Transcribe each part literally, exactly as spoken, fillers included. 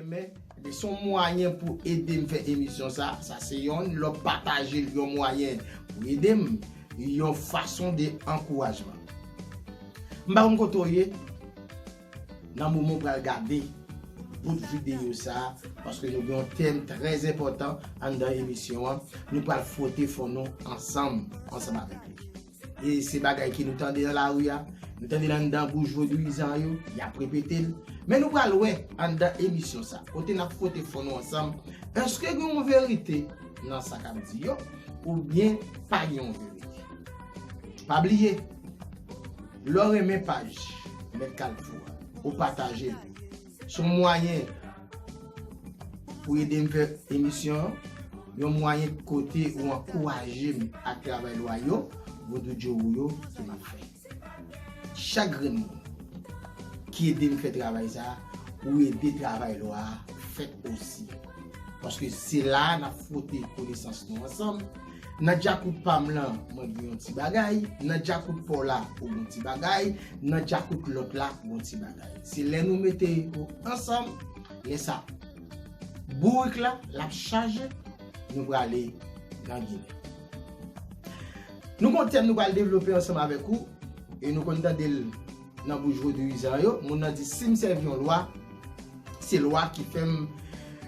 Men, se yon mwayen pou ede m fè emisyon sa, sa se yon, lè w pataje l, yon mwayen pou ede m, yon fason de ankourajman. M pa konn kote w ye, nan moman w pral gade bout videyo sa, paske nou gen yon tèm trè enpòtan anndan emisyon an, nou pral fwote fon nou ansanm, ansanm avèk li. E se bagay ke nou tande nan lari a, nou tande l anndan bouch vodouyizan yo, y ap repete l. Men nou pral wè anndan emisyon sa, kote n ap fwote fon nou ansanm, èske gen yon verite nan sa k ap di yo, oubyen pa gen yon verite. Pa bliye, lè w renmen paj Mèt Kalfou a, ou pataje l. Se yon mwayen pou ede m fè emisyon an, yon mwayen kote ou ankouraje m ak travay lwa yo, vodou djowou yo ke m ap fè. Chak grenn moun ki ede m fè travay sa a, ou ede travay lwa a fèt osi. Paske se la a n ap fwote konesans nou ansanm. Nan djakout pa m lan, mwen gen yon ti bagay. Nan djakout pa w la, ou gen yon ti bagay. Nan djakout lòt la, gen yon ti bagay. Se lè nou mete yo ansanm, lè sa, bourik la, l ap chaje, nou prale nan Ginen. Nou gen yon tèm nou pral devlope ansanm avèk ou, e nou konn tande l nan bouch vodouyizan yo. Moun nan di, si m sèvi yon lwa, se lwa ki fè m,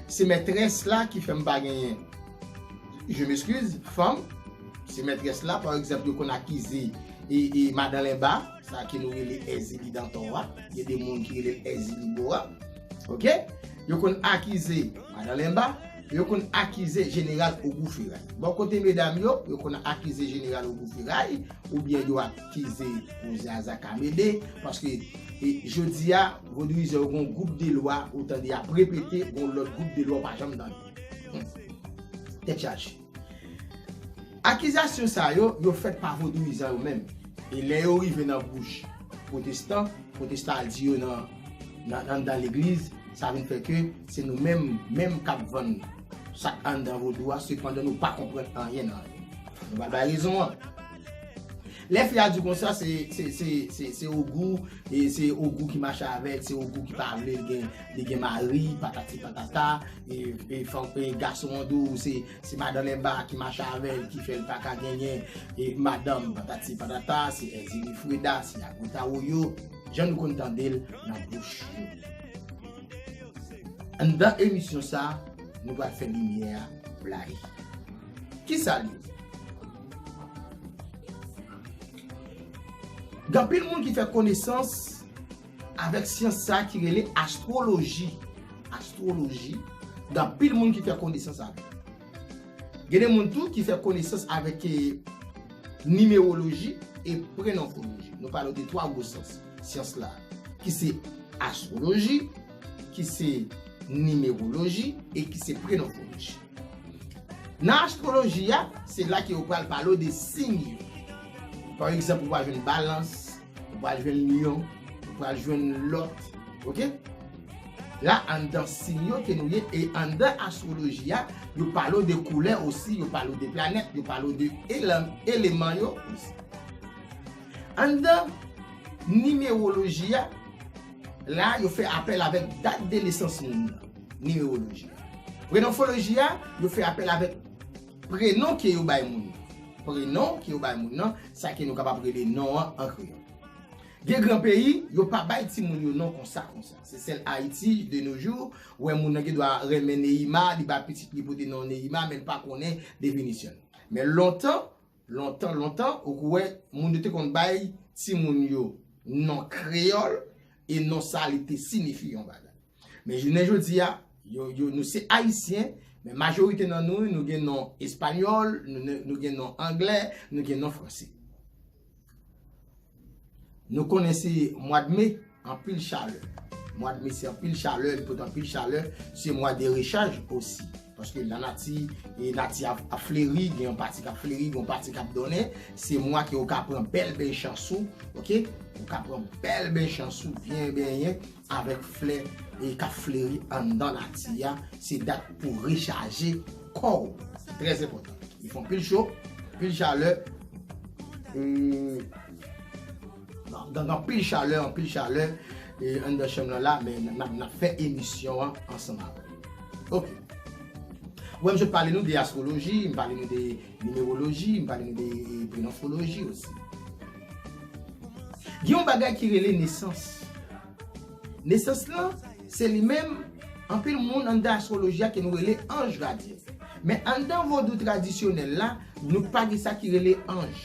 se mètrès la ki fè m pa genyen, je m'excuse, fanm, se mètrès la, pa egzanp, yo konn akize e, e madan Lenba, sa ke nou rele Èzili Dantò a, gen de moun ki rele l Èzili Bora, oke? Yo konn akize madan Lenba, yo konn akize jeneral Ogou Feray. Bò kote medam yo, yo konn akize jeneral Ogou Feray, oubyen yo akize José Azak Amédée, paske, e, jodi a, vodouyizan yo gen yon gwoup de lwa, ou tande y ap repete, gen yon lòt gwoup de lwa ou pa janm tande. Hmm. Tèt chaje. Akizasyon sa yo, yo fèt pa vodouyizan yo menm. E lè yo rive nan bouch pwotestan, pwotestan al di yo nan, nan, anndan legliz, sa vin fè ke se nou menm, menm k ap vann sa k anndan vodou a, sepandan nou pa konprann anyen nan anyen. Nou pral bay rezon an. Lè fi a di konsa, se, se, se, se, se Ogou, e se Ogou ki mache avè l, se Ogou ki pa vle l gen, li gen mari, patati patata, e, e fanm, e gason an di w, se, se madan Lenba ki mache avè l, ki fè l pa ka genyen, e madanm, patati patata, se Èzili Freda, se Agweta Woyo, jan nou konn tande l nan bouch yo. Anndan emisyon sa, nou pral fè limyè a blayi. Kisa l ye? Gen anpil moun ki fè konesans avèk syans sa ki rele astwoloji. Astwoloji, gen anpil moun ki fè konesans avèk. Gen de moun tou ki fè konesans avèk, e, nimewoloji e prenonfoloji. Nou pale w de twa gwo sans syans la, ki se astwoloji, ki se nimewoloji e ki se prenonfoloji. Nan astwoloji a, se la ke yo pral pale w de siy yo. Pa egzanp, ou pral jwenn balans, ou pral jwenn lyon, ou pral jwenn lòt, oke? La, anndan siy yo ke nou ye, e anndan astwoloji a, yo pale w de koulè osi, yo pale w de planèt, yo pale w de ele-, eleman yo osi. Anndan nimewoloji a, la, yo fè apèl avèk dat de nesans moun nan, nimewoloji a. Prenonfoloji a, yo fè apèl avèk prenon ke yo bay moun nan. Prenon ke yo bay moun nan, sa ke nou kapab rele non an an kreyòl. Gen gran peyi, yo pa bay timoun yo non konsa, konsa. Se sèl Ayiti, de nos jours, ou wè moun nan gen dwa renmen Neyima, li ba pitit li pote non Neyima, men l pa konnen definisyon l. Men lontan, lontan, lontan, ou wè moun yo te konn bay timoun yo non kreyòl, e non sa li te siyifi yon bagay. Men jounen jodi a, yo, yo, nou se Ayisyen, men majorite nan nou, nou gen non espanyòl, nou, nou, nou gen non anglè, nou gen non franse. Nou konnen se mwa de me, anpil chalè. Mwa de me se anpil chalè, li pote anpil chalè, se mwa de rechaj osi. Paske lanati, e nati ap, ap fleri, gen yon pati k ap fleri, gen yon pati k ap donnen. Se mwa ke ou ka pran bèl, bèl chans ou, oke? Ou ka pran bèl, bèl chans ou, byen benyen avèk flè, e k ap fleri anndan nati a. Se dat pou rechaje kò w. Trè enpòtan. Li fè anpil cho, anpil chalè. E, nan, nan, anpil chalè, anpil chalè. e, anndan chanm lan la, men n ap, n ap fè emisyon an ansanm avè l. Ok. Wè, m sot pale nou de astwoloji, m pale nou de nimeroloji, m pale nou de, e, prenonfoloji osi. Gen yon bagay ki rele nesans. Nesans lan, se li menm, anpil moun anndan astwoloji a ke nou rele anj gadyen. Men anndan vodou tradisyonèl la, nou pa gen sa ki rele anj.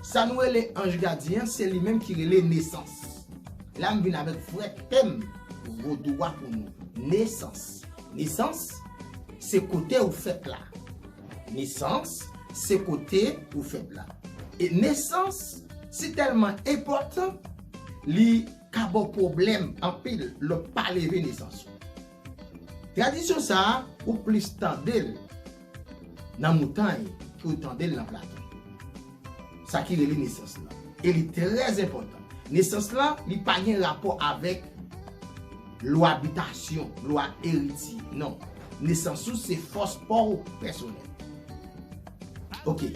Sa nou rele anj gadyen an, se li menm ki rele nesans. La, m vin avèk vrè tèm vodou a pou nou. Nesans. Nesans, se kote ou fèt la. Nesans, se kote ou fèt la. E nesans, si tèlman enpòtan, li ka ba w pwoblèm anpil lè w pa leve nesans ou. Tradisyon sa a, ou plis tande l nan montay ke w tande l nan plato. Sa ki rele nesans lan. E li trè enpòtan. Nesans lan, li pa gen rapò avèk lwa bitasyon, lwa eritye. Non. Nesans ou se fòs pa w pèsonèl. Ok.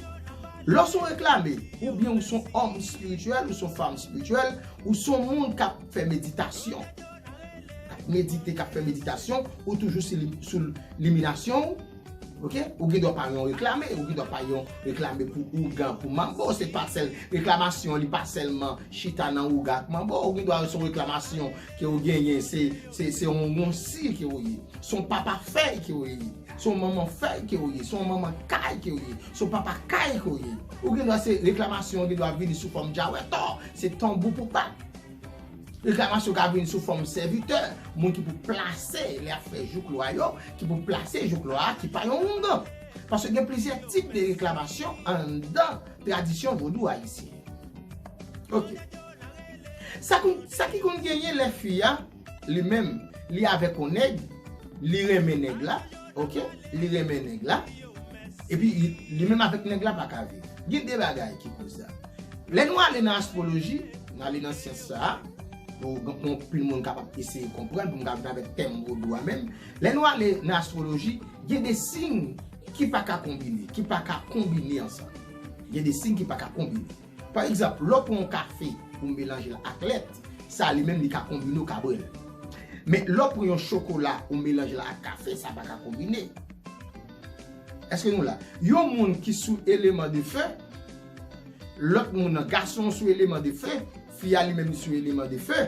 Lè w se yon reklame, oubyen ou se yon òm espirityèl, ou se yon fanm espirityèl, ou se yon moun k ap fè meditasyon, k ap medite, k ap fè meditasyon, ou toujou sou li-, sou liminasyon ou. Ok? Ou gen dwa pa yon reklame, ou gen dwa pa yon reklame pou ougan, pou manbo. Se pa sèl reklamasyon, li pa sèlman chita nan ougan ak manbo. Ou gen dwa se yon reklamasyon ke ou genyen, se, se, se yon wonsi ke ou ye. Se yon papa fèy ke ou ye. Se yon manman fèy ke ou ye. Se yon manman kay ke ou ye. Se yon papa kay ke ou ye. Ou gen dwa se reklamasyon, ou gen dwa vini sou fòm djawètò. Se tanbou pou bat. Reklamasyon ka vin sou fòm sèvitè, moun ki pou plase, lè y ap fè jouk lwa yo, ki pou plase jouk lwa a, ki pa yon oungan. Paske gen plizyè tip de reklamasyon anndan tradisyon vodou ayisyen. Ok. Sa, kon, sa ki konn genyen lè fi a, li menm, li avèk yon nèg, li renmen nèg la, ok? Li renmen nèg la, epi li, li menm avèk nèg la pa ka viv. Gen de bagay ki koz sa. Lè nou ale nan astwoloji, nou ale nan syans sa a, pou gen anpil moun kapab eseye konprann, pou m ka vin avèk tèm vodou a menm. Lè nou ale nan astwoloji, gen de siy ki pa ka konbine, ki pa ka konbine ansanm. Gen de siy ki pa ka konbine. Pa egzanp, lè w pran yon kafe ou melanje l ak lèt, sa li menm li ka konbine, ou ka bwè l. Men lè w pran yon chokola ou melanje l ak kafe, sa pa ka konbine. Èske nou la? Yon moun ki sou eleman de fe, lòt moun nan, gason an sou eleman de fe, fi a li menm li sou eleman de fe.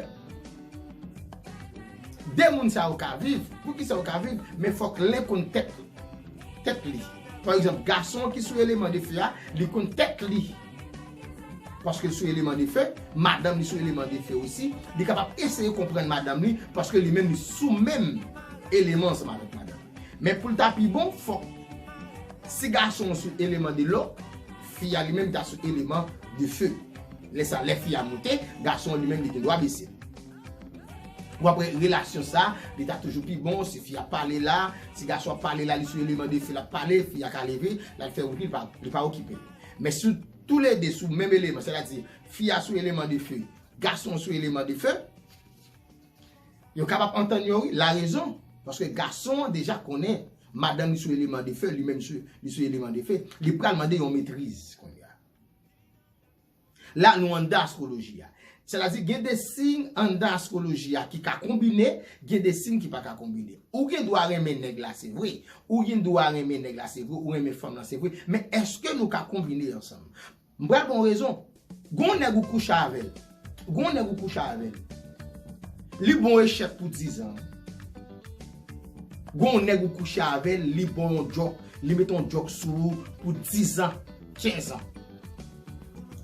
De moun sa yo ka viv. Poukisa yo ka viv? Men fòk len konn tèt, tèt li. Pa egzanp, gason an ki sou eleman de fe a, li konn tèt li. Paske l sou eleman de fe, madanm li sou eleman de fe osi. Li kapab eseye konprann madanm li, paske li menm li sou menm eleman ansanm avèk madanm li. Men pou l ta pi bon, fòk si gason an sou eleman de lò, fi a li menm ta sou eleman de fe. Lè sa, lè fi a moute, gason an li menm li gen dwa bese. Ou apre relasyon sa, li ta toujou pi bon si fi a pale la, si gason ap pale la, li sou eleman de fe, l ap pale, fi a ka leve, l al fè wout li, li pa, li pa okipe l. Men si toulede sou menm eleman, sètadi fi a sou eleman de fe, gason an sou eleman de fe, yo kapab antann yo, wi, larezon. Paske gason an deja konnen madanm li sou eleman de fe, li menm sou, li sou eleman de fe. Li pral mande yon metriz kounye a. La, nou anndan astwoloji a. Sètadi, gen de siy anndan astwoloji a ki ka konbine, gen de siy ki pa ka konbine. Ou gen dwa renmen nèg la, se vre. Ou gen dwa renmen nèg la, se vre. Ou renmen fanm lan, se vre. Men èske nou ka konbine ansanm? M pral ba w rezon. Gon nèg ou kouche avè l. Gon nèg ou kouche avè l. Li ba w echèk pou diz an. Gon nèg ou kouche avè l, li ba w yon djòk, li mete yon djòk sou ou pou diz an, kenz an.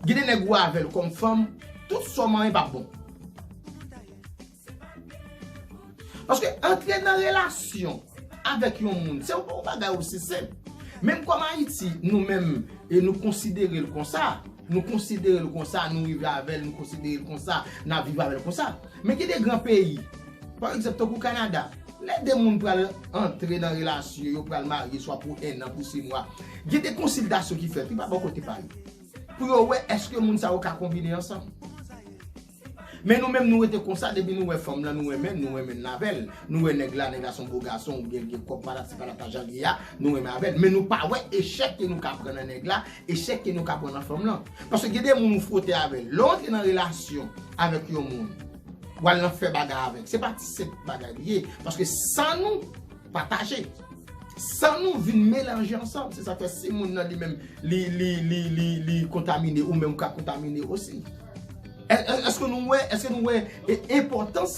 Gen de nèg ou avè l kòm fanm, tout sa w manyen p ap bon. Paske antre nan relasyon avèk yon moun, se yon bagay osi senp. Menm kòm Ayiti, nou menm, e nou konsidere l konsa. Nou konsidere l konsa, nou rive avè l, nou konsidere l konsa, n ap viv avè l konsa. Men gen de gran peyi, pa egzanp, tankou Kanada, lè de moun pral antre nan relasyon, yo pral marye, swa pou en an, pou sis mwa, gen de konsiltasyon ki fèt, wi, pa bò kote pa yo. Pou yo wè èske moun sa yo ka konbine ansanm. Men nou menm, nou rete konsa, depi nou wè fanm lan, nou renmen, nou renmen l avè l. Nou wè nèg la, nèg la se yon bo gason, oubyen l gen kòb, patati patata, jan l ye a, nou renmen avè l. Men nou pa wè echèk ke nou ka pran nan nèg la, echèk ke nou ka pran nan fanm lan. Paske gen de moun ou fwote avè l. Lè w antre nan relasyon avèk yon moun, w al nan fè bagay avèk. Se pa ti senp bagay li ye. Paske san nou pataje, san nou vin melanje ansanm, se sa fè si moun nan li menm, li, li, li, li, li kontamine, ou menm ou ka kontamine osi. È-, è-, èske nou wè, èske nou wè e, enpòtans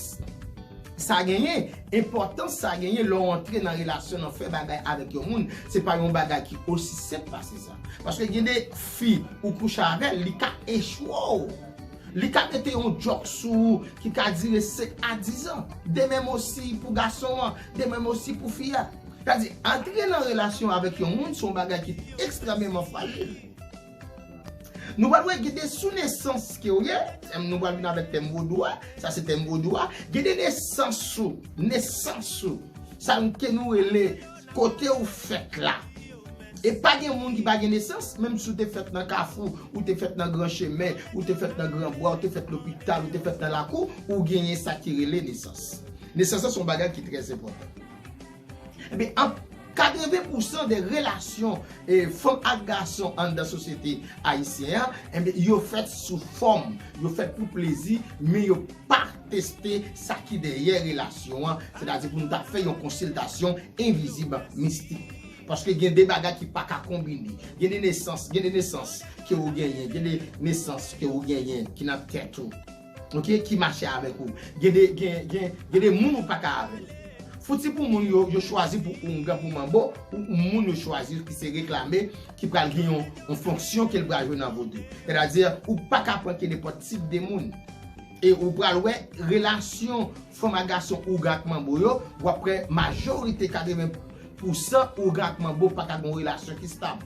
sa genyen? Enpòtans sa genyen lè w antre nan relasyon, nan fè bagay avèk yon moun, se pa yon bagay ki osi senp pase sa. Paske gen de fi ou kouche avè l, li ka echwe w. Li ka mete yon djòk sou ou ki ka dire senk a diz an. De menm osi pou gason an, de menm osi pou fi a. Sa di, antre nan relasyon avèk yon moun, se yon bagay ki ekstrèmeman frajil. Nou pral wè gen de sou nesans ke w ye, nou pral vin avèk tèm vodou a, sa se tèm vodou a, gen de nesans ou, nesans ou, sa ke nou rele kote ou fèt la. E pa gen moun ki pa gen nesans, menm si w te fèt nan kafou, ou te fèt nan gran chemen, ou te fèt nan gran bwa, ou te fèt lopital, ou te fèt nan lakou, ou genyen sa ki rele nesans. Nesans lan se yon bagay ki trè enpòtan. Ebyen, an katreven pousan de relasyon e fanm ak gason anndan sosyete ayisyen an, ebyen, yo fèt sou fòm, yo fèt pou plezi, men yo pa teste sa ki dèyè relasyon an, sètadi pou nou ta fè yon konsiltasyon envizib, mistik. Paske gen de bagay ki pa ka konbine. Gen de nesans, gen de nesans ke ou genyen, gen de nesans ke ou genyen ki nan tèt ou. Ok, ki mache avèk ou. Gen de, gen, gen, gen de moun ou pa ka avè l. Fouti pou moun yo, yo chwazi pou oungan, pou manbo, ou, ou moun yo chwazi ki se reklame, ki pral gen yon, yon fonksyon ke l pral jwe nan vodou. Sètadi, ou pa ka pran ke nenpòt tip de moun. E ou pral wè, relasyon fanm ak gason, oungan ak manbo yo, w ap wè majorite, katreven pousan oungan ak manbo pa ka gen yon relasyon ki stab.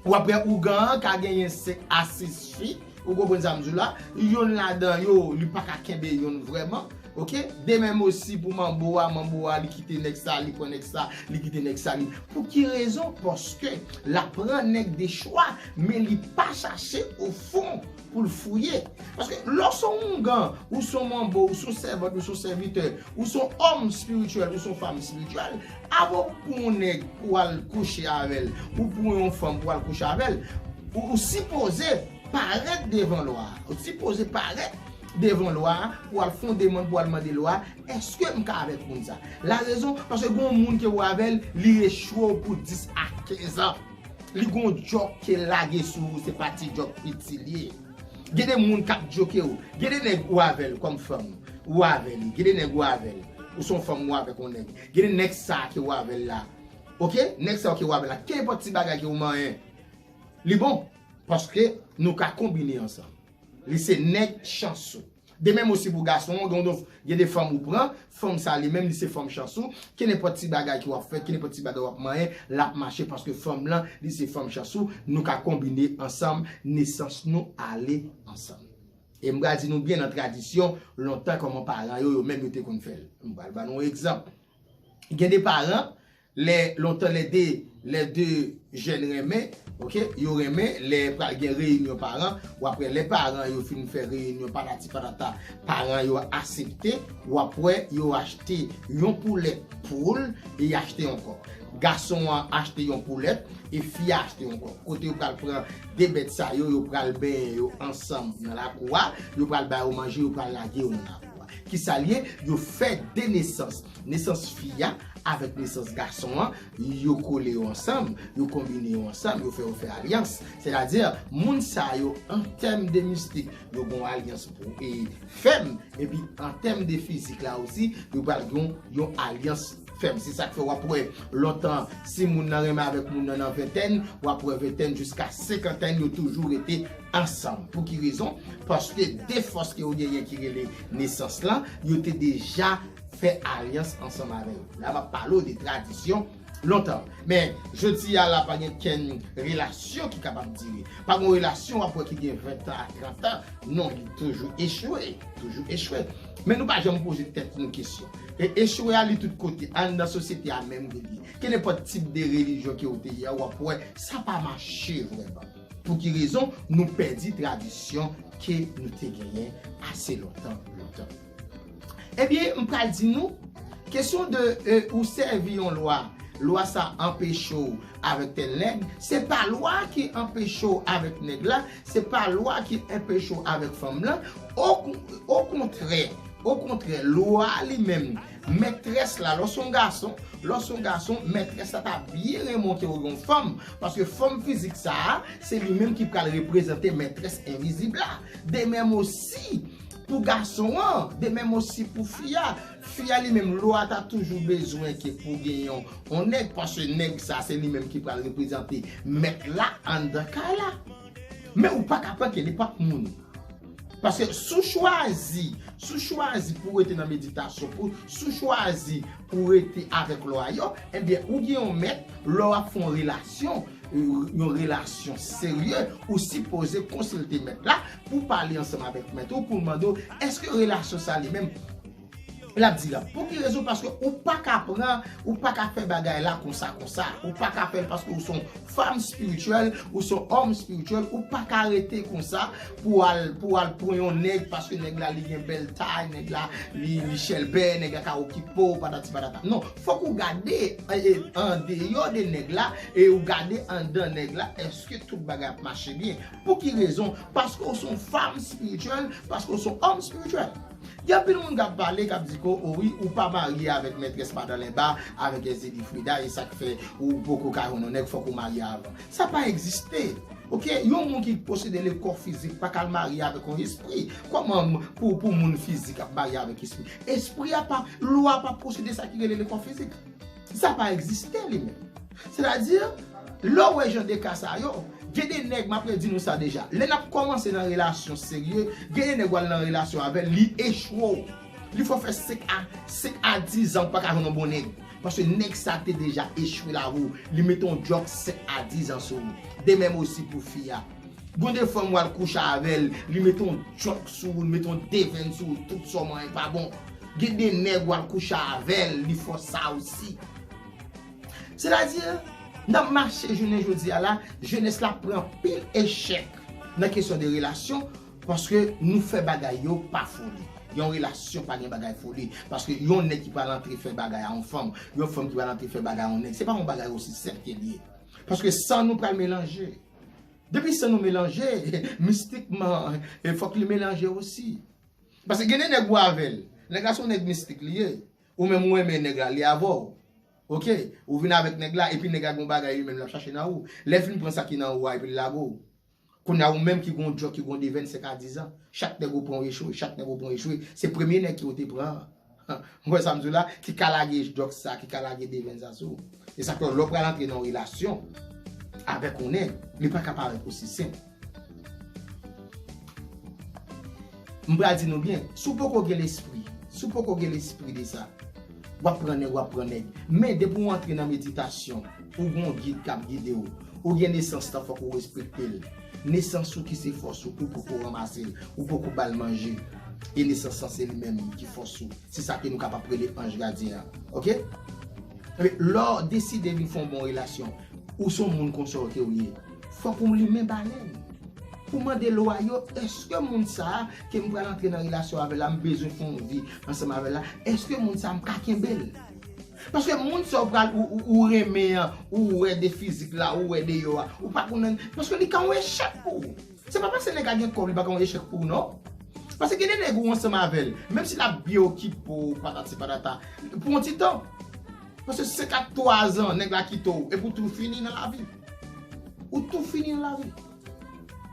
W ap wè oungan an ka genyen senk a sis fi, ou konprann sa m di w la, yonn ladan yo, li pa ka kenbe yonn vrèman. Ok? De menm osi pou manbo a, manbo a, li kite nèg sa, li pran nèg sa, li kite nèg sa, li. Pou ki rezon? Paske l ap pran nèg de chwa, men li pa chache ofon pou l fouye. Paske lè w se yon oungan, ou se yon manbo, ou se yon sèvant, ou se yon sèvitè, ou se yon òm espirityèl, ou se yon fanm espirityèl, avan w pran yon nèg pou w al kouche avè l, ou pran yon fanm pou w al kouche avè l, ou, ou sipoze parèt devan lwa a. Ou sipoze parèt devan lwa a pou w al fè yon demann, pou w al mande lwa a, èske m ka avèk moun sa? Larezon, paske gen yon moun ke w avè l, li echwe w pou dis a kenz an. Li gen yon djòk ke l lage sou ou, se pa ti djòk piti li ye. Gen de moun k ap djoke w. Gen de nèg ou avè l kòm fanm, ou avè li. Gen de nèg ou avè l. Ou se yon fanm, ou avèk yon nèg. Gen de nèg sa ke ou avè l la. Ok? Nèg sa ke ou avè l la. Kenpòt ti bagay ke ou manyen. Li bon. Paske nou ka konbine ansanm. Li se nèg chans ou. De menm osi pou gason an, gen de, gen de fanm ou pran, fanm sa li menm, li se fanm chans ou, kenenpòt ti bagay ke w ap fè, kenenpòt ti bagay w ap manyen, l ap mache paske fanm lan, li se fanm chans ou, nou ka konbine ansanm, nesans nou ale ansanm. E m pral di nou byen nan tradisyon, lontan kòman paran yo, yo menm yo te konn fè l. M pral ba nou yon egzanp. Gen de paran, lè lontan lè de, lè de jèn renmen, ok, yo renmen, lè pral gen reyinyon paran, w ap wè lè paran yo fin fè reyinyon patati patata, paran yo aksepte, w ap wè yo achte yon poulèt poul e y achte yon kòk. Gason an achte yon poulèt e fi a achte yon kòk. Kote yo pral pran de bèt sa yo, yo pral benyen yo ansanm nan lakou a, yo pral ba yo manje, yo pral lage yo nan lakou a. Kisa l ye? Yo fè de nesans. Nesans fi a avèk nesans gason an, yo kole yo ansanm, yo konbine yo ansanm, yo fè yo fè alyans. Sètadi, moun sa yo, an tèm de mistik, yo gen yon alyans pou, e, fèm, epi an tèm de fizik la osi, yo pral gen yon, yon alyans fèm. Se sa k fè w ap wè lontan, si moun nan renmen avèk moun nan nan ventèn, w ap wè ventèn jiska senkantèn, yo toujou rete ansanm. Pou ki rezon? Paske de fòs ke yo genyen ki rele nesans lan, yo te deja fè alyans ansanm avè yo. La, m ap pale w de tradisyon lontan. Men, jodi a la, pa gen kenn relasyon ki kapab dire. Pa gen relasyon w ap wè ki gen ven tan a trant an. Non, li toujou echwe. Toujou echwe. Men nou pa janm poze tèt nou kesyon. E echwe a, li tout kote. Anndan sosyete a menm, li. Kenenpòt tip de relijyon ke w te ye a, w ap wè, sa pa mache vrèman. Pou ki rezon? Nou pèdi tradisyon ke nou te genyen ase lontan, lontan. Ebyen, m pral di nou, kesyon de, e, ou sèvi yon lwa, lwa sa anpeche w avèk tèl nèg, se pa lwa ki anpeche w avèk nèg la, se pa lwa ki anpeche w avèk fanm lan. Okontrè, okontrè, lwa a li menm, mètrès la, lè w se yon gason, lè w se yon gason, mètrès la ta byen remonte w yon fanm, paske fòm fizik sa a, se li menm ki pral reprezante mètrès envizib la. De menm osi pou gason an, de menm osi pou fi a. Fi a li menm, lwa ta toujou bezwen ke pou gen yon, yon nèg, paske nèg sa, se li menm ki pral reprezante mèt la anndan kay la. Men ou pa ka pran ke nenpòt moun. Paske si w chwazi, si w chwazi pou w rete nan meditasyon, pou, si w chwazi pou w rete avèk lwa yo, ebyen, ou gen yon mèt, lè w ap fè yon relasyon, yon relasyon serye, ou sipoze konsilte mèt la pou pale ansanm avèk mèt ou, pou l mande w, èske relasyon sa li menm, l ap di la. Pou ki rezon? Paske ou pa ka pran, ou pa ka fè bagay la konsa, konsa. Ou pa ka fè l paske ou se yon fanm espirityèl, ou se yon òm espirityèl, ou pa ka rete konsa pou al, pou al pran yon nèg, paske nèg la li gen bèl tay, nèg la li, li chèlbè, nèg la ka okipe w, patati patata. Non, fòk ou gade, e, e, andeyò de nèg la, e ou gade anndan nèg la, èske tout bagay ap mache byen? Pou ki rezon? Paske ou se yon fanm espirityèl, paske ou se yon òm espirityèl. Gen anpil moun k ap pale, k ap di ke, o wi, ou pa marye avèk mètrès Madan Lenba, avèk Ezili Frida, e sa k fè ou poko ka jwenn yon nèg, fòk ou marye avan. Sa pa egziste. Oke? Yon moun ki posede le kò fizik pa ka al marye avèk yon espri. Kòman pou, pou moun fizik ap marye avèk espri? Espri a pa, lwa pa posede sa ki rele le kò fizik. Sa pa egziste li menm. Sètadi, lè w wè jan de ka sa yo, gen de nèg, m ap redi nou sa deja. Lè n ap kòmanse nan relasyon serye, gen de nèg w al nan relasyon avè l, li echwe w. Li fè w fè senk a, senk a diz an ou pa ka jwenn yon bon nèg. Paske nèg sa te deja echwe l avè w. Li mete yon djòk senk a diz an sou ou. De menm osi pou fi a. Gen de fanm w al kouche avè l, li mete yon djòk sou ou, li mete yon devèn sou ou, tout sa w manyen pa bon. Gen de nèg w al kouche avè l, li fè w sa osi. Sètadi, n ap mache jounen jodi a la, jenès la pran anpil echèk nan kesyon de relasyon, paske nou fè bagay yo pa foli. Yon relasyon pa gen bagay foli, paske yon nèg ki pral antre fè bagay a yon fanm, yon fanm ki pral antre fè bagay a yon nèg, se pa yon bagay osi senp ke l ye. Paske san nou pral melanje. Depi san nou melanje, mistikman, e fòk li melanje osi. Paske gen de nèg ou avè l. Nèg la se yon nèg mistik li ye. Ou menm ou renmen nèg la, li avè w. Oke, ou vin avèk nèg la, epi nèg la gen yon bagay li menm l ap chache nan ou. Lè l fin pran sa ki nan ou a, epi l lage w. Kounye a ou menm ki gen yon djòk, ki gen yon devèn senk a diz an. Chak nèg ou pran ou echwe, chak nèg ou pran ou echwe. Se premye nèg ki ou te pran an. Ou wè sa m di w la? Ki ka lage djòk sa, ki ka lage devèn sa sou ou. E sa k fè lè w pral antre nan yon relasyon avèk yon nèg, li pa ka parèt osi senp. M pral di nou byen, si w poko gen lespri, si w poko gen lespri de sa, w ap pran nèg, w ap pran nèg. Men depi w antre nan meditasyon, ou gen yon gid k ap gide w. Ou gen nesans lan, fòk ou respekte l. Nesans ou ki se fòs ou, ou poko ranmase l, ou poko ba l manje. E nesans lan se li menm ki fòs ou. Se sa ke nou kapab rele anj gadyen an. Oke? Ebyen, lè w deside vin fè yon bon relasyon, ou se yon moun konsa ke w ye, fòk ou limen balèn. Pou mande lwa yo, èske moun sa a ke m pral antre nan relasyon avè l la, m bezwen fè yon vi ansanm avè l la, èske moun sa a m ka kenbe l? Paske moun sa ou pral, ou, ou, ou renmen an, ou wè de fizik la, ou wè deyò a, ou pa konnen, paske li ka yon echèk pou ou. Se pa paske nèg la gen kòb, li pa ka yon echèk pou ou, non. Paske gen de nèg ou ansanm avè l, menm si l ap byen okipe w, patati patata, pou yon ti tan. Paske senk a twa zan, nèg la kite w, epi w tou fini nan lavi. Ou tou fini nan lavi.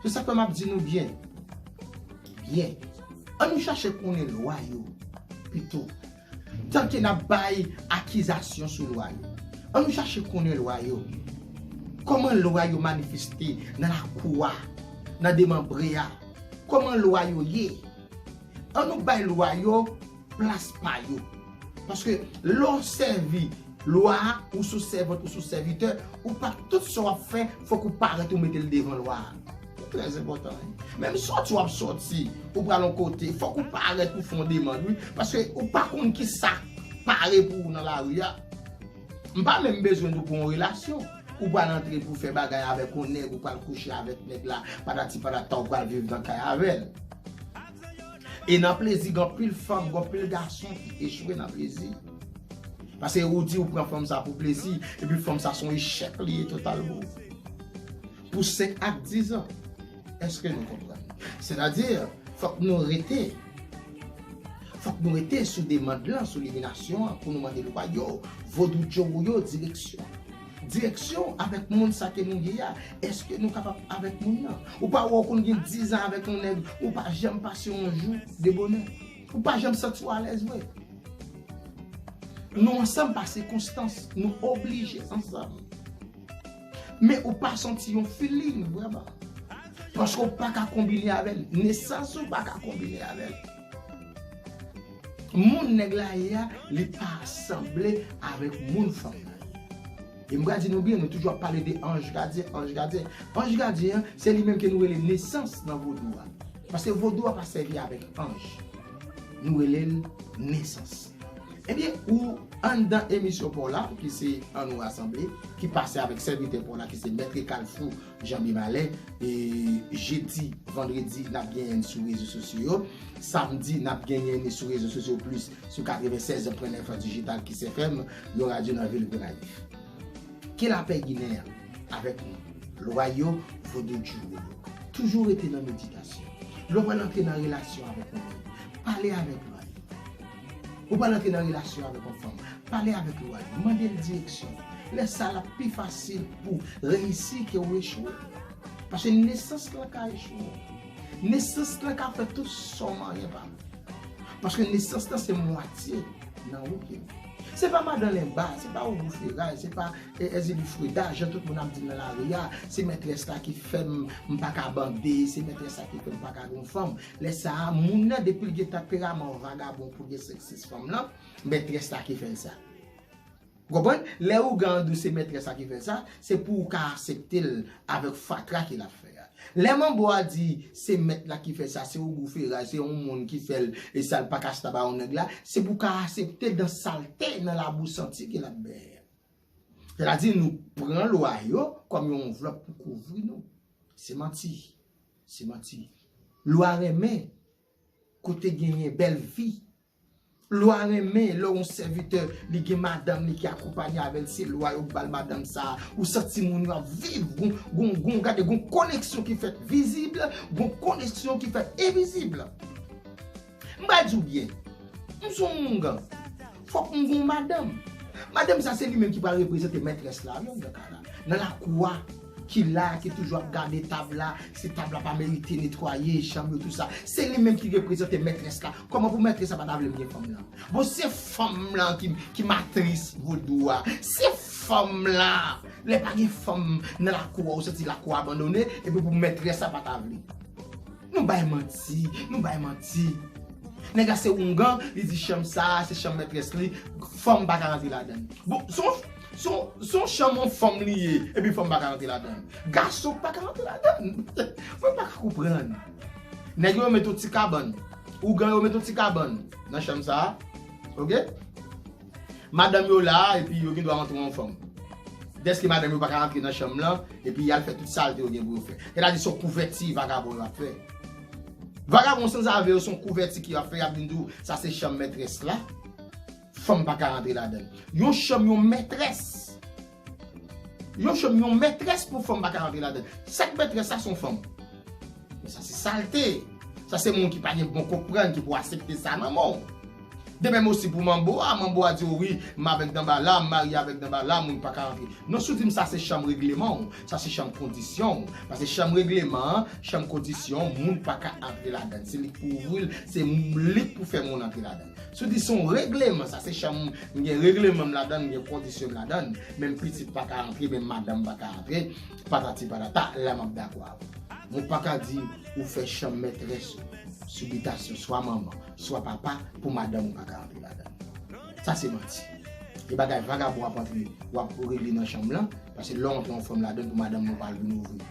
Se sa k fè m ap di nou byen. Byen. An nou chache konnen lwa yo, pito. Tanke n ap bay akizasyon sou lwa yo. An nou chache konnen lwa yo. Kòman lwa yo manifeste nan lakou a, nan demanbre a? Kòman lwa yo ye? An nou bay lwa yo plas pa yo. Paske lè w sèvi lwa a, ou se yon sèvant, ou se yon sèvitè, ou pa tout sa w ap fè, fòk ou parèt ou mete l devan lwa a. Trè enpòtan, wi. Menm sòti w ap sòti, ou pral yon kote, fòk ou parèt pou fè yon demann, wi. Paske ou pa konn ki sa k pare pou ou nan lari a. M pa menm bezwen nou pou yon relasyon. Ou pral antre pou fè bagay avèk yon nèg, ou pral kouche avèk nèg la, patati patata, ou pral viv nan kay avè l. E nan plezi, gen anpil fanm, gen anpil gason ki echwe nan plezi. Paske ou di ou pran fanm sa pou plezi, epi fanm sa se yon echèk li ye total pou ou. Pou senk ak diz an. Èske nou konprann? Sètadi, fòk nou rete, fòk nou rete sou demann lan, sou liminasyon an, pou nou mande lwa yo, vodou djowou yo, direksyon. Direksyon avèk moun sa ke nou ye a. Èske nou kapab avèk moun nan? Ou pa wè ou konn gen diz an avèk yon nèg, ou pa janm pase yon jou de bonè. Ou pa janm santi w alèz vre. Nou ansanm pa sikonstans, nou oblije ansanm. Men ou pa santi yon feeling vrèman. Paske ou pa ka konbine avè l. Nesans ou pa ka konbine avè l. Moun nèg la ye a, li pa sanble avèk moun fanm nan ye. E m pral di nou byen, nou toujou ap pale de anj gadyen, anj gadyen. Anj gadyen an, se li menm ke nou rele nesans nan vodou a. Paske vodou a pa sèvi avèk anj. Nou rele l nesans. Ebyen, ou anndan emisyon pa w la, ki se An Nou Rasanble, ki pase avèk sèvitè pa w la, ki se Mèt Kalfou Janbe Malè. E jedi, vandredi, n ap genyen l sou rezo sosyo yo. Samdi, n ap genyen l sou rezo sosyo plis, sou katrevennsèz pwen nèf Dijital Kiss F M, yon radyo nan vil Gonayiv. Ke lapè ginen an avèk nou. Lwa yo, vodou djowou yo. Toujou rete nan meditasyon. Lè w pral antre nan relasyon avèk yon moun, pale avèk lwa yo. Ou pral antre nan relasyon avèk yon fanm, pale avèk lwa yo. Mande l direksyon. Lè sa a, l ap pi fasil pou reyisi ke w echwe. Paske nesans lan ka echwe. Nesans lan ka fè tout sa w manyen pa. Paske nesans lan se mwatye nan ou ke li. Se pa madan Lenba, se pa Ogou Feray, se pa, e, Èzili Freda, jan tout moun ap di nan lari a, se mètrès la ki fè m, m pa ka bande, se mètrès la ki fè m pa ka gen fanm. Lè sa a, moun nan depi l gen tanperaman vagabon pou gen senk sis fanm lan, mètrès la ki fè l sa. Ou konprann? Lè ougan an di w se mètrès la ki fè l sa, se pou ou ka aksepte l avèk fatra ke l ap fè a. Lè manbo a di se mèt la ki fè sa, se Ogou Feray, se yon moun ki fè l, e sa l pa ka chita ba yon nèg la, se pou w ka aksepte dan salte, nan labou santi ke l ap benyen. Sètadi nou pran lwa yo kòm yon anvlòp pou kouvri nou. Se manti. Se manti. Lwa renmen kote genyen bèl vi. Lwa renmen lè yon sèvitè, li gen madanm li ki akonpanye avè l, se lwa yo k ba l madanm sa a. Ou santi moun yo ap viv, gon, gon, gon, gade, gon koneksyon ki fèt vizib, gon koneksyon ki fèt envizib. M pral di w byen, m se yon oungan. Fòk m gon madanm. Madanm sa se li menm ki pral reprezante mètrès la, wi, nan ka la. Nan lakou a, ki la, ki toujou ap gade tab la, si tab la pa merite netwaye, chanm yo, tou sa. Se li menm ki reprezante mètrès la. Kòman pou mètrès la pa ta vle m gen fanm lan? Bon, se fanm lan ki, ki matris vodou a. Se fanm lan. Lè pa gen fanm nan lakou a, ou santi lakou a abandone, epi pou mètrès la pa ta vle. Nou bay manti, nou bay manti. Nèg la se oungan, li di chanm sa a, se chanm mètrès li, fanm pa ka rantre ladan l. Bon, se yon, se yon, se yon chanm yon fanm li ye, epi fanm pa ka rantre ladan l. Gason pa ka rantre ladan l. Mwen pa ka konprann. Nèg yo met yon ti kabann. Oungan yo met yon ti kabann nan chanm sa a. Oke? Madanm yo la, epi yo gen dwa rantre yon fanm. Dèske madanm yo pa ka rantre nan chanm lan, epi y al fè tout salte yo gen pou yo fè. Sètadi se yon kouvèti vagabon yo ap fè. Vagabon sanzave yo se yon kouvèti ki yo ap fè, y ap vin di w, sa se chanm mètrès la. Fanm pa ka rantre ladan l. Yon chanm yon mètrès. Yon chanm yon mètrès pou fanm pa ka rantre ladan l. Sa k mètrès la se yon fanm. Men sa se salte. Sa se moun ki pa gen bon konprann ki pou aksepte sa nan men w. De menm osi pou manbo a, manbo a di w, wi, m avèk danbala, m marye avèk danbala, moun pa ka rantre. Non, si w di m sa se chanm regleman w, sa se chanm kondisyon w. Paske chanm regleman an, chanm kondisyon w, moun pa ka antre ladan l. Se li k pou ouvri l, se li k pou fè moun antre ladan l. Si w di se yon regleman, sa se chanm, m gen regleman m ladan l, m gen kondisyon m ladan l, menm pitit pa ka antre, menm madanm pa ka antre, patati patata, la m ap dakò avè w. Mwen pa ka di ou fè chanm mètrès ou sou bitasyon swa manman, swa papa pou madanm ou pa ka antre ladan l. Sa se manti. E bagay vagabon ap antre, w ap regle nan chanm lan, paske lè w antre yon fanm ladan l pou madanm nan pa al vin ouvri.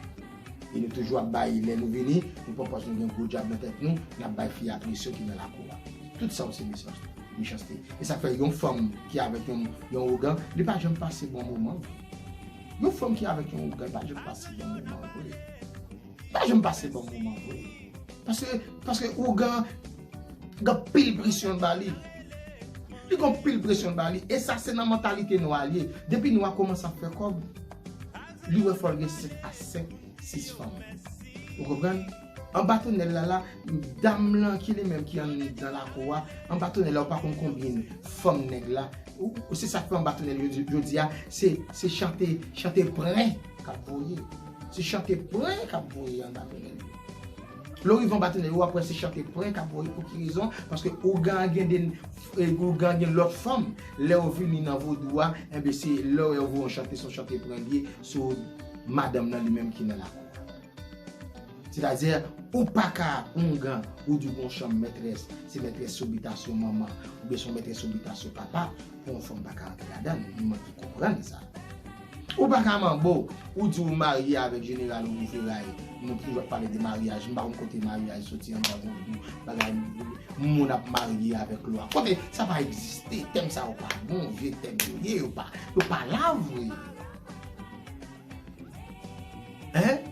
E nou toujou ap bay, lè nou vini, nou pran pòz nou gen gwo djab nan tèt nou, n ap bay fi a presyon ki nan lakou a. Tout sa yo se mechanste. E sa fè yon fanm ki avèk yon, yon ougan, li pa janm pase bon moman vre. Yon fanm ki avèk yon ougan, li pa janm pase bon moman vre. Li pa janm pase bon moman vre. Paske, paske ougan gen anpil presyon ba li. Li gon pil presyon ba li, e sa se nan mantalite nwa li ye. Depi nwa kòmanse ap fè kòb, li wè fò l gen senk a senk, sis fanm. Ou konprann? Anba tonèl la la, dam lan ki li menm ki anndan lakou a, anba tonèl la ou pa konn konbyen fanm nèg la. Ou, ou se sa k fè anba tonèl yo di, jodi a, se, se chante, chante pren k ap voye. Se chante pren k ap voye anba tonèl yo. Lè w rive anba tonèl yo, w ap wè se chante pren k ap voye. Pou ki rezon? Paske ougan gen de, e, ougan gen lòt fanm. Lè yo vini nan vodou a, enben se lè yo voye yon chante, se yon chante pren li ye sou madanm nan li menm ki nan lakou a. Sètadi, ou pa ka ougan, ou di w gon chanm mètrès, se mètrès sou bitasyon manman, oubyen se yon mètrès sou bitasyon papa, pou yon fanm pa ka antre ladan l, li manke konprann sa. Ou pa ka manbo, ou di w marye avèk jeneral Ogou Feray. Nou toujou ap pale de maryaj, m pa konn kote maryaj soti anba vodou, bagay moun ap marye avèk lwa. Kote sa pa egziste, tèm sa yo pa bon, vye tèm yo ye, yo pa, yo pa la vre. Hein?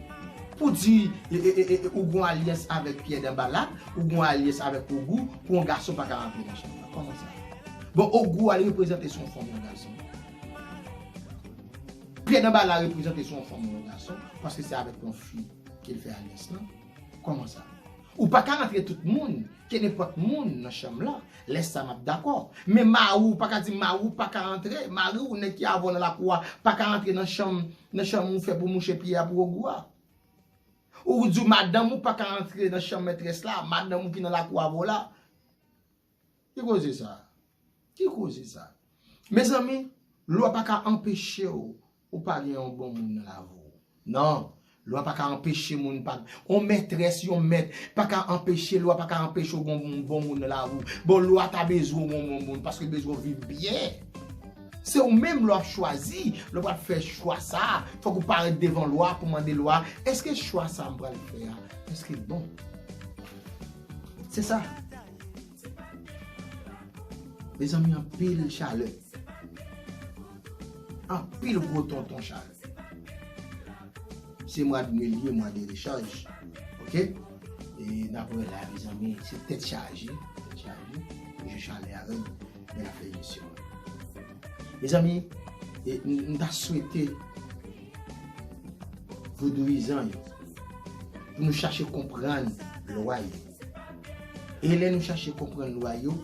Pou di e, e, e, e, ou gon alyans avèk Pyè Danbala, ou gon alyans avèk Ogou, pou yon gason pa ka rantre nan chanm nan. Kòman sa? Bon, Ogou al reprezante se yon fanm, yon gason. Pyè Danbala reprezante se yon fanm, yon gason, paske se avèk yon fi ke l fè alyans lan. Kòman sa? Ou pa ka rantre tout moun, ke nenpòt moun nan chanm lan. Lè sa m ap dakò. Men mari w pa ka di mari w pa ka antre. Mari w, nèg ki avè w nan lakou a, pa ka antre nan chanm, nan chanm ou fè pou mouche Pyè a pou Ogou a. Ou di w madanm ou pa ka antre nan chanm mètrès la, madanm ou ki nan lakou avè w la. Ki koze sa? Ki koze sa? Mezanmi, lwa pa ka anpeche w ou pa gen yon bon moun nan lavi w. Non, lwa pa ka anpeche moun pa, yon mètrès, yon mèt, pa ka anpeche, lwa pa ka anpeche w gen yon bon moun nan lavi w. Bon, lwa ta bezwen w gen yon bon moun, paske l bezwen w viv byen. Se ou menm lwa ap chwazi, lwa pral fè chwa sa a. Fòk ou parèt devan lwa pou mande lwa, èske chwa sa a m pral fè a, èske l bon? Se sa. Mezanmi, anpil chalè. Anpil gwo tonton chalè. Se mwa de me li ye, mwa de rechaj. Oke? E n ap wè la, mezanmi, se tèt chaje, tèt chaje. Je chalè avè m, men n ap fè emisyon an. Mezanmi, e, m, m ta swete vodouyizan yo, pou nou chache konprann lwa yo. E lè nou chache konprann lwa yo,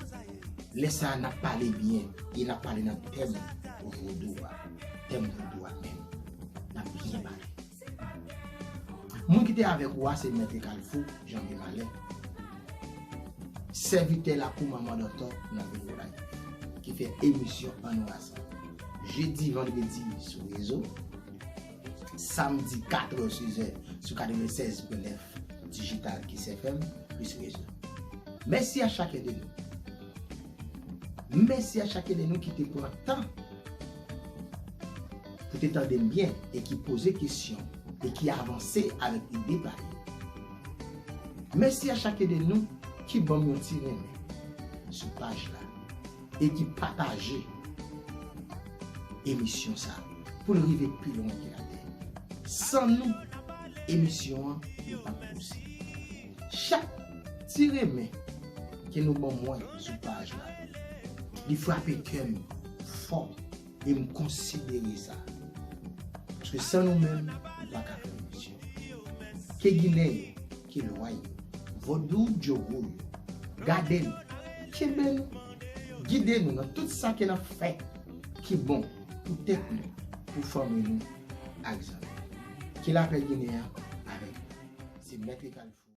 lè sa a n ap pale byen, e n ap pale nan tèm vodou a, tèm vodou a menm. N ap byen pale. Moun ki te avèk ou a se Mèt Kalfou, Janvye Malè. Sèvitè lakou manman Dantò nan vil Gonayiv, ki fè emisyon Ann Rasanble. Jedi, vandredi sou rezo, samdi katrè, sezè sou katrevennsèz pwen nèf Digital Kiss F M, plis rezo. Mèsi a chakè de nou. Mèsi a chakè de nou ki te pran tan pou te tande m byen e ki poze kesyon e ki avanse avèk ide pa yo. Mèsi a chakè de nou ki ban m yon ti renmen sou paj la e ki pataje emisyon sa a pou l rive pi lwen ke latè. San nou, emisyon an li p ap posib. Chak ti renmen ke nou ban mwen sou paj la, li frape kè m fò e m konsidere sa. Paske san nou menm, nou pa ka fè emisyon. Ke Ginen yo, ke lwa yo, vodou djogou yo, gade nou, kenbe nou, gide nou nan tout sa ke n ap fè ki bon pou tèt nou, pou fanmi nou ak zanmi nou. Ke lapè Ginen an avèk nou. Se Mèt Kalfou.